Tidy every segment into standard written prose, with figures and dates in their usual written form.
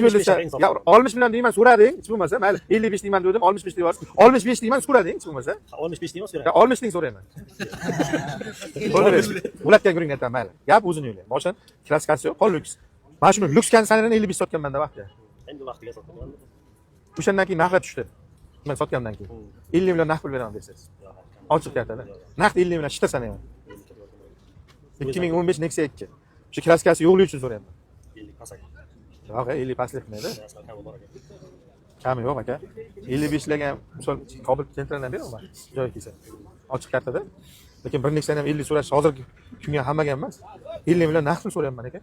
Desa, ya 60 million deyman, so'rading, hech bo'lmasa, mayli 55 deyman dedim, 65 deyapsiz. 65 deyman, so'rading, hech bo'lmasa. 65 deyman, Ya so'rang. 60 deng, so'rayman. Bo'ldi. Ulatgan guring aytaman, mayli. Gap o'zini yo'li. Moshin краска si yo'q, qol lyuks. Mana shuni lyuks konditsionerni 55 sotganman-da vaqtida. Endi vaqtiga sotgan. O'shandan keyin narxlar tushdi. Men sotgandan keyin. 50 million naqd pul beraman desangiz. Ochiq kartada. Naqd 50 million ishta sanayman. 2015 Nexia 2. Shu краска si yo'qligi uchun so'rayapman. 50 past aka. Yo'q, 50 pastlik qilmaydi. Asal kami bor aka. Kami yo'q aka. 55 larga ham misol Cobalt Sentraldan beraman joyi kelsa. Ochiq kartada. Lekin bir Nexia'ni ham 50 so'rash hozirgi kunga hammaga emas. 50 million naqd pul so'rayapman aka.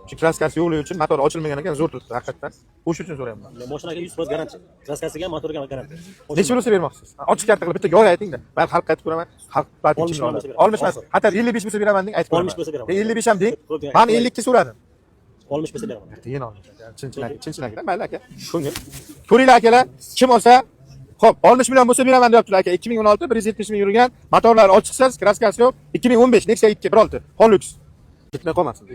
Shu краска si yo'qligi uchun motor ochilmagan ekan, zo'r turibdi haqiqatdan. O'sha uchun so'rayapman. Mashinaga 100% garantiya. Краска siga ham, motoriga ham garantiya. Necha bo'lsa bermoqchisiz? Ochiq karta qilib bitta yo'l ayting-da. Man xalqqa aytib ko'raman. Xalq balki 60 kimni million oladi. bo'lsa beraman. 60 emas. Hatto 55 bo'lsa beraman deng, aytib ko'raman. 60 bo'lsa beraman. 55 ham deng. Xo'p, Man 52 so'radim. 60 bo'lsa beraman. Keyin olmish. Chin-chin aka, chin-chin aka, mayli aka. Ko'ngil. Ko'ringlar akalar, kim olsa, xo'p, 60 million bo'lsa beraman deyaptilar aka. 2016 170 ming yurgan, motorlari ochiqsiz, краска si yo'q. 2015 Nexia 2 1.6, Hilux. Ketmay qolmasin.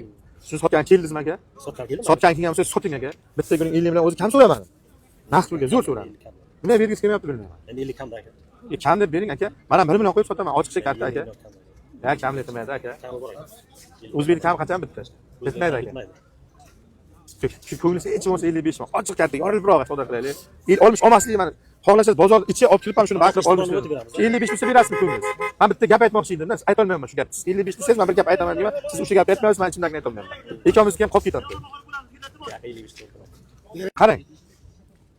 Siz sotgan keldingizmi aka? Sotgan keldim. Sotgan kelgan bo'lsa soting aka. Bitta guring 50 million o'zi kam so'ramadim. Naqd pulga zo'r so'radim. Nima bergisi kelmayapti bilmayman. Endi 50 kamda aka. Kam deb bering aka. Mana 1 million qo'yib sotaman. Ochiqcha karta aka. Ya kamlik qilmaydi aka. Kami bor aka. O'zbek kam qachon bitta? Bitmaydi aka. Bitmaydi. Shu ko'nglisi hech bo'lmasa 55 ming. Ochiq karta yorilibroq savdo qilaylik. 60 olmaslik mana xohlasangiz bozor ichiga olib kirib ham shuni baqirib olmish. 55 bo'lsa berasizmi ko'nglingiz? Men bitta gap aytmoqchi edim-da, siz aytolmayapman shu gapni. Siz 55 desangiz men bir gap aytaman deyman, siz o'sha gapni aytmayapsiz, men ichimdagini aytolmayapman. Ikkovimizniki ham qolib ketadi. Ya 55 to'g'ri. Qarang.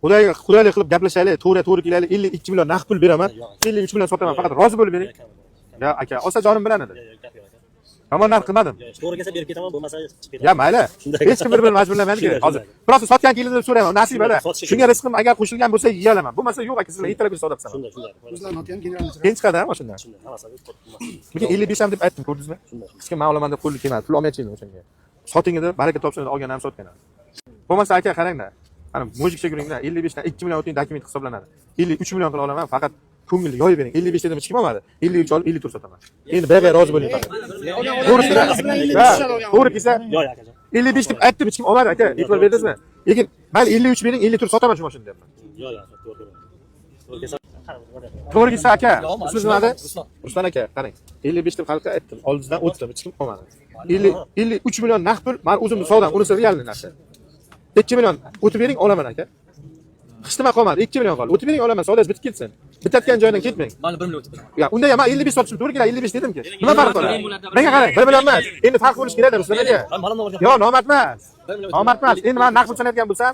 Xudoyga xudaylik qilib gaplashaylik, to'g'ri to'g'ri kelaylik. 52 million naqd pul beraman. 53 million sotaman, faqat rozi bo'lib bering. Kami bor. Ya aka, olsa jonim bilan edi. Yo'q, gap yo'q aka. Yomon narx qilmadim. Yo'q, to'g'ri kelsa berib ketaman, bo'lmasa chiqib ketaman. Ya mayli. Shunday. Hech kim bir-birini majburlamaydi Shunday, hozir. shunday. Просто sotgan keldi deb so'rayman. Nasibada. Sotishga Shunga rizqim agar qo'shilgan bo'lsa yeya olaman. Bo'lmasa yo'q aka, sizlar ertalab savdo qilaman. Shunday, shunday. O'zlarini otgan general Keyin chiqadi ha mashina. Shunday, hammasi Lekin 55 ham deb aytdim, ko'rdingizmi? Shunday. Hech kim man olaman deb qo'li kelmadi. Pul olmaychi edim o'shanga. Soting deb baraka topsin olgan ham sotgan ham. Bo'lmasa aka qarangda. Mana мужик cha yuringda 55 dan 2 million o'ting dokument hisoblanadi. 53 million qila olaman, faqat ko'ngilni yoyib bering. 55 dedim hech kim olmadi. 53 olib 54 sotaman. Endi beg'ayr rozi bo'ling faqat. To'g'risi, ha, to'g'ri kelsa Yo'q, akajon. 55 deb aytdim, hech kim olmadi aka. E'tibor berdingizmi? Lekin mayli 53 bering, 54 sotaman shu mashinani deyapman. Yo'q, yo'q, to'g'ri. To'g'ri kelsa To'g'ri kelsa aka, ismingiz nima edi? Ruslan. Ruslan aka, qarang. 55 deb xalqqa aytdim, oldingizdan o'tdim, hech kim olmadi. 50 53 million naqd pul, men o'zimni savdom, unisi реальный narsa. 2 million o'tib bering, olaman aka. Hech nima qolmadi, 2 million qoldi. O'tib bering, olaman, savdangiz bitib ketsin. Bitayotgan joydan ketmang. Mayli 1 million o'tib beraman. Ya unda ham men 55 sotishim to'g'ri keladi, 55 dedimki. Nima farq bor? Menga qarang, 1 million emas. Endi farq bo'lishi kerak Ruslan aka. Yo'q, nomard emas. Nomard emas. Endi men naqd pul sanayotgan bo'lsam,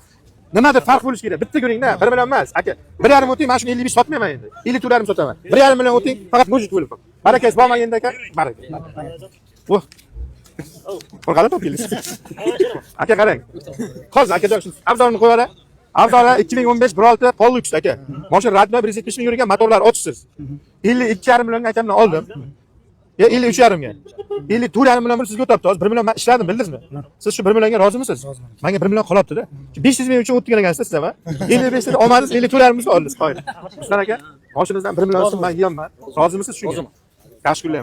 nimadir farq bo'lishi kerak. Bitta ko'ringda, 1 million emas, aka. 1,5 o'ting, men shuni 55 sotmayman endi. 54,5 sotaman. 1,5 million o'ting, faqat мужик bo'lib. Barakangiz bormi endi aka? Baraka. Voh. Qo'rqadi topib keldingiz. Aka qarang. Hozir akajon shu обзор ni qo'yib yuboray. Обзор lar 2015 1.6 Pollux aka. Mashina родной 170 ming yurgan, motorlar ochiqsiz. 52,5 millionga akamdan oldim. Ya 53,5 ga. 54,5 million pul sizga o'tyapti. Hozir 1 million men ishladim, bildingizmi? Siz shu 1 millionga rozimisiz? Menga 1 million qolyapti-da. 500 ming uchun o'tgan ekansizda siz ham. 55 da olmadingiz, 54,5 ming oldingiz. Qoyil. Ruslan aka, moshinangizdan 1 million so'm men yeyapman. Rozimisiz shunga? Yaxshi kunlar.